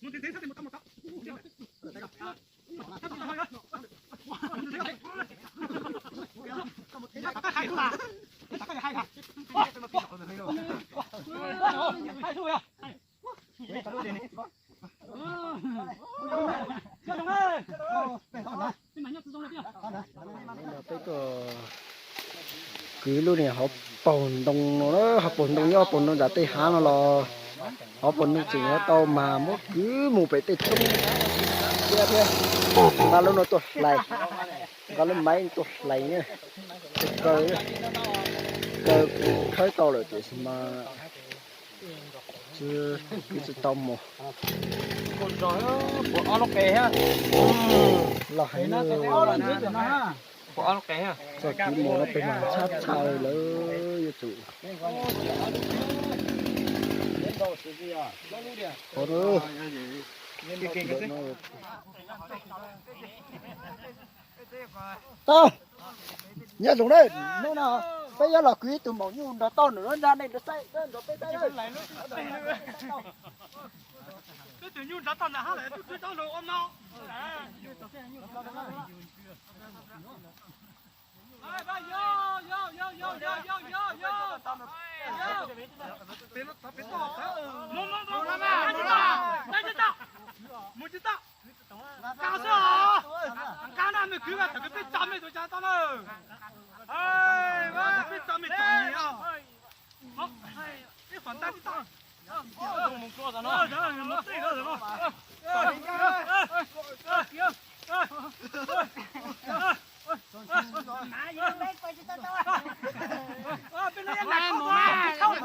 Peb tuaj kwv lub niag hauv paus ntoo no, hauv paus ntoo nyob hauv paus ntoo nram tej hav no los hauv paus ntoo tseem yuav tau mas muab kwv mus pem tej roob thiab thiab. Nqa lub no tuaj hlais, nqa lub maiv tuaj hlais, kaw, kaw khawb tau lawm tiam sis mas kwv tsis tau mus. Los heev. Txoj kev mus no pem mas tshab tshaj lawm yuav tsum. Tau, nyob zoo na, hnub no peb yuav los kwv ib tug maum nyuj nrog tau nram lub nra nej nrog saib nrog peb saib. Peb tus nyuj nrog tau nram hab lawm, tus twg tau lus ua no. Mus tsis tau. Nqa xwb os. Nqa na, mej kwv mas thaum kws peb tso mej tus cas tau na. Peb tso mej tso nyias. Ib qhov ntab tib tau. Peb no yog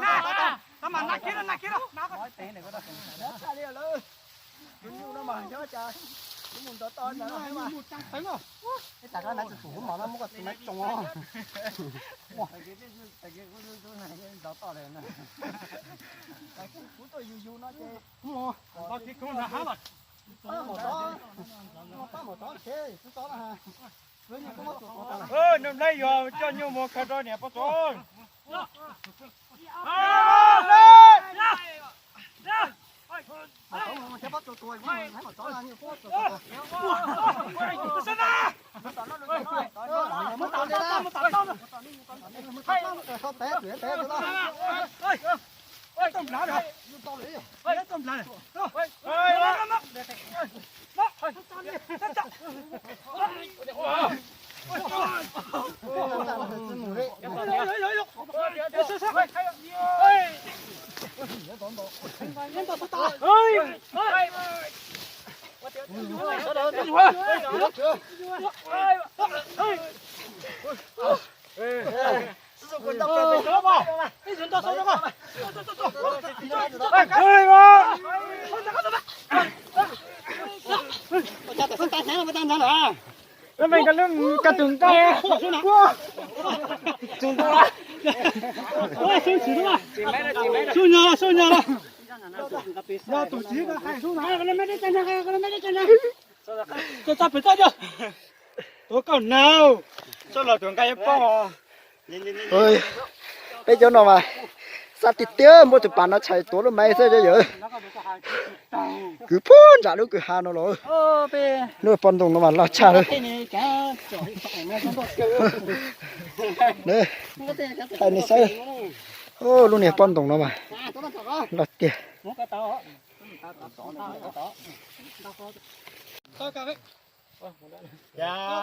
nas kub, tau mas nas kiag, nas kiag. Tus nyuj no mas nyob cas, mus nrov to ntawd. Ib tas koj nav tsis pum hub mov no muab koj tus nav tsoo. Nrov to lawm. Kuv tuaj yug yug no ces pab mus tod, pab mus tod ces kuv tod na. Neb yuav coj nyuj mus khaws rau niam poj txob. Tuav koj nag, txhob los tuav nqa yuav poob. Peb cov no mas xav tiag tiag muab tus pas no tshais tuav lub maiv xwb cov yawg. Kwv puag nram lub kwj ha no los. Lub poj ntoo no mas loj tshaj lawm. Thaij nej saib, lub niag poj ntoo no mas loj tiag.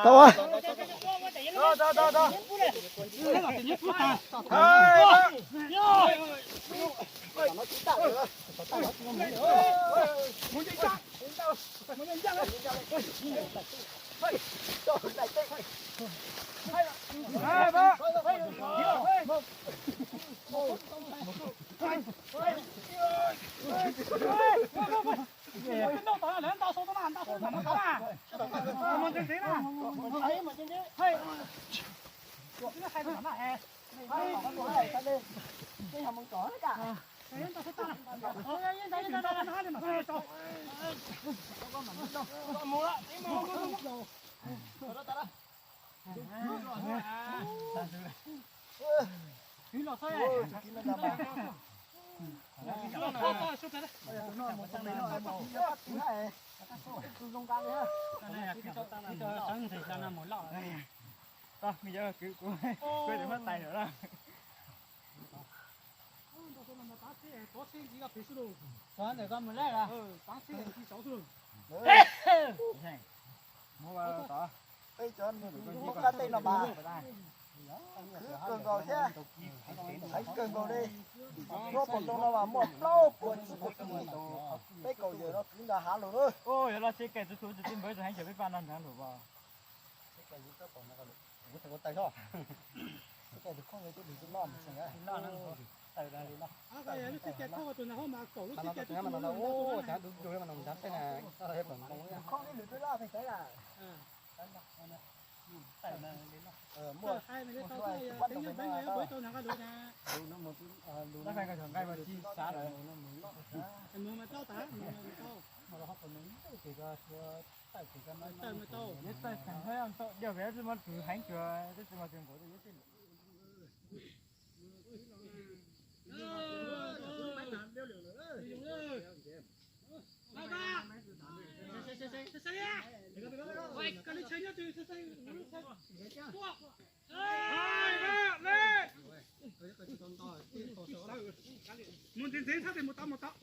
Tau. Peb cov muaj qab teb no mas khwv kawg nkaus thiab, heev kawg nkaus li. Lub pob tw no mas muaj plaub puas tsib puas tus, peb kaum yawm no kwv nram hav lug lawm. Yuav los tsis kaim tus tus tsis tij npawv tus heev cov peb pab no nrad lug as. Mus ntxiv ntxiv sab tes mus tau mus tau.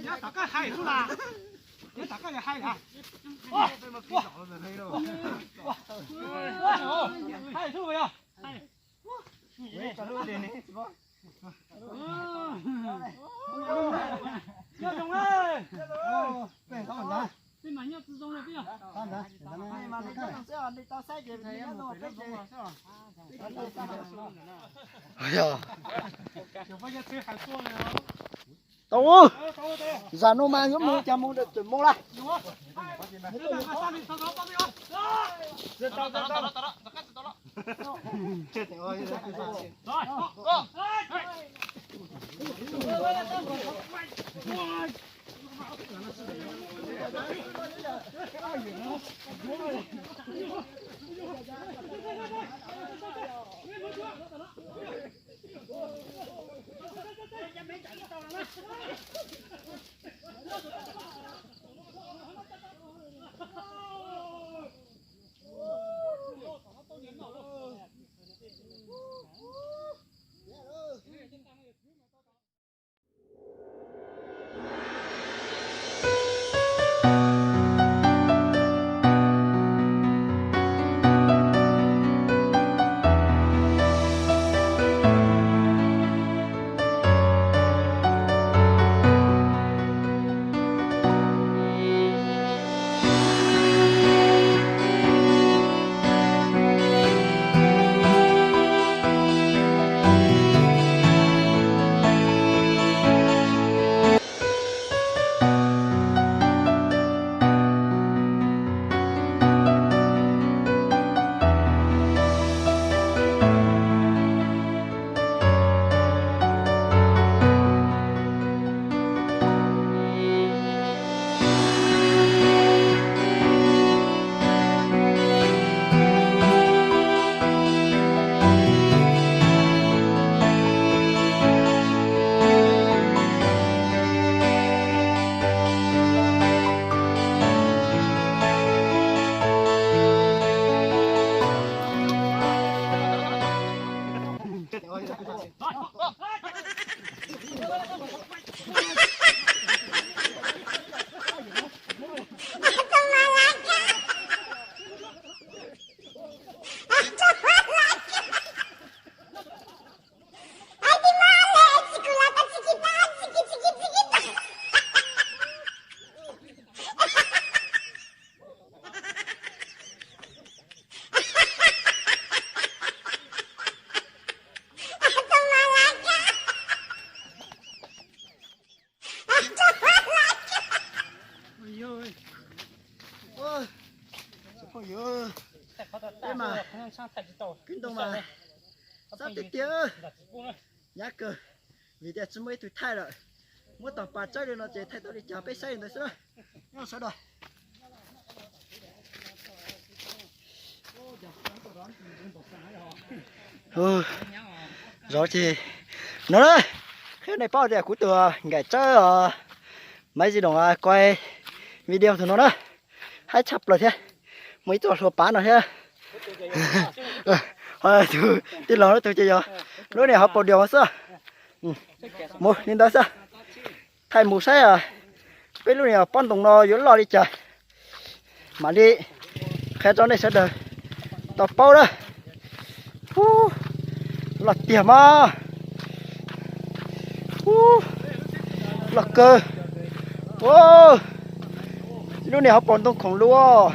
Nyob tom koj hais lub las, nyob tom koj hais las. Hais lub yog. Nyob zoo, peb mas nyob tsis zoo li peb yog. Tau, zam no mas yuav mus cas mus txawm mus lawm. Phooj ywg, peb mas kwv ntoo mas sab tiag tiag, nyab kawg, vim tias tsis muaj ib tug thaij lawm. Muab tog pas tsawb li no ces thaij tau li cas peb saib li ntawd xwb na. Nyob sawv daws. Zov ces no na, qhia nej paub tias kuv tus nkaim tsawb maiv di loos quaj video tus no na, haib tshaj plaws thiab. Muaj ib txoj hlua pav no thiab. Tus tij laug tus ces yog lub niag hauv paus dias xwb. Mus li ntawd xwb. Thaij mus saib peb lub niag pob ntoo no yuav loj li cas, mam li qhia rau nej sawv daws tau paub na. Loj tiag mas. Loj kawg. Lub niag hauv paus ntoo khoom lus.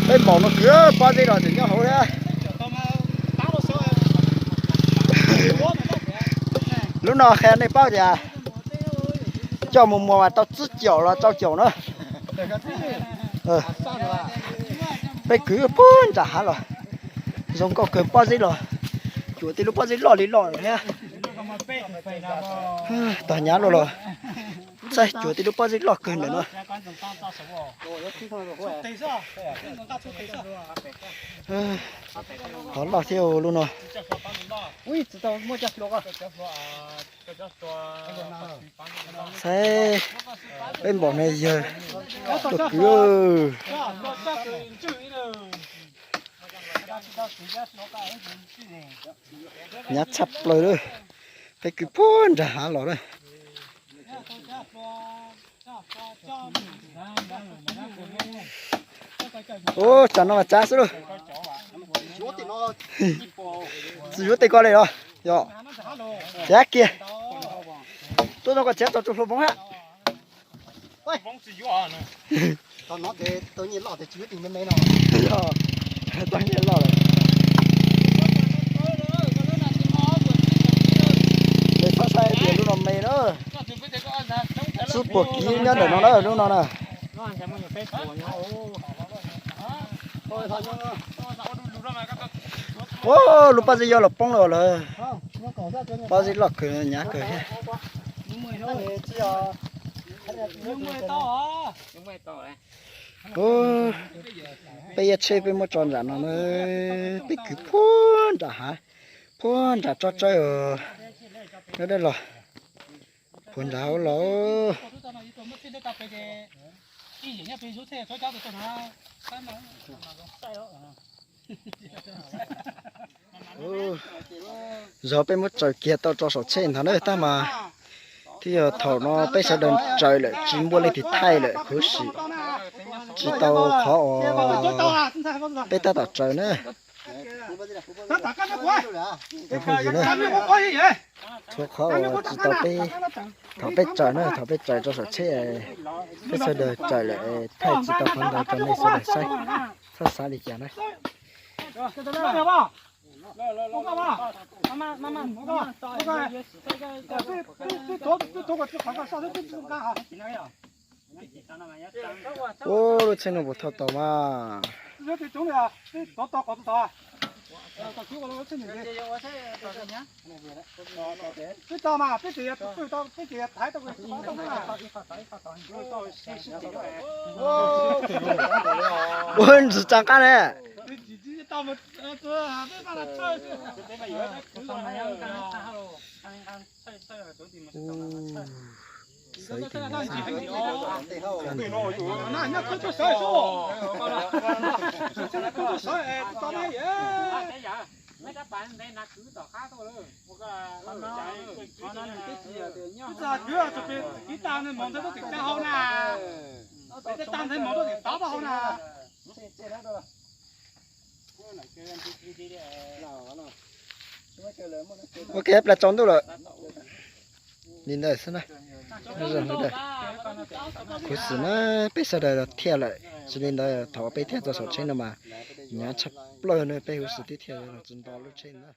Peb npaum no kwv pob zeb los tseem nyob hauv thiab. Lub no qhia nej paub tias coj mus muag mas tau tsib caum los rau caum na. Peb kwv puag nram hav los, zoo nkauj kawg pob zeb los, cuam tej lub pob zeb loj li loj thiab. Tog nyav loj los, saib cuam tej lub pob zeb loj kawg ntawm no. Qhov loj thiab lub no. Saib, peb npaum no yawg tuaj kwv. Nyav tshaj plaws lawm, peb kwv puag nram hav los lawm. Ub, tsam no mas tsav xwb lauj. Tsis yuav tej ko li los yog txiav kiag. Tuaj no koj txiav tau tsuj hlua voob hab. Tau nyiaj loj lawm. Peb txhob saib tias lub no me na. Xub puag kiv nyob ntawm no na, lub no na. Ua, lub pob zeb yog los poob lawm lawm. Pob zeb loj kawg, nyav kawg thiab. Peb yaj tsheb peb muab tso nram no na, peb kwv puag nram hav, puag nram tsob tsawb os. Dab dab los puag nram hauv los. Zog peb muab tsaws kiag tau tso saum tsheb ntag na, tab mas twb yog thaum no peb sawv daws tsaws lawm tsis muaj leej twg thaij lawm huv si, tsis tau qhov uas peb tab tom tsaws na. Phooj ywg na, txhua qhov uas tsis tau peb, thaum peb tsaws na, thaum peb tsaws tso saum tsheb, peb sawv daws tsaws lawm thaij tsis tau qhov ntawd rau nej sawv daws saib, txhob xav li cas na. Ua lub tsheb no puas thau tau mas. Ua ntsis tsa qab ne. Ua ke plas tsaus ntuj lawm. Li ntawd xwb na. Huv xwm na, peb sawv daws los thiaj lawm, tsis li ntawd thaum peb thiaj txog saum tsheb no mas nyav tshaj plaws na, peb huv xwm twb thiaj los tsis nto lub tsheb na.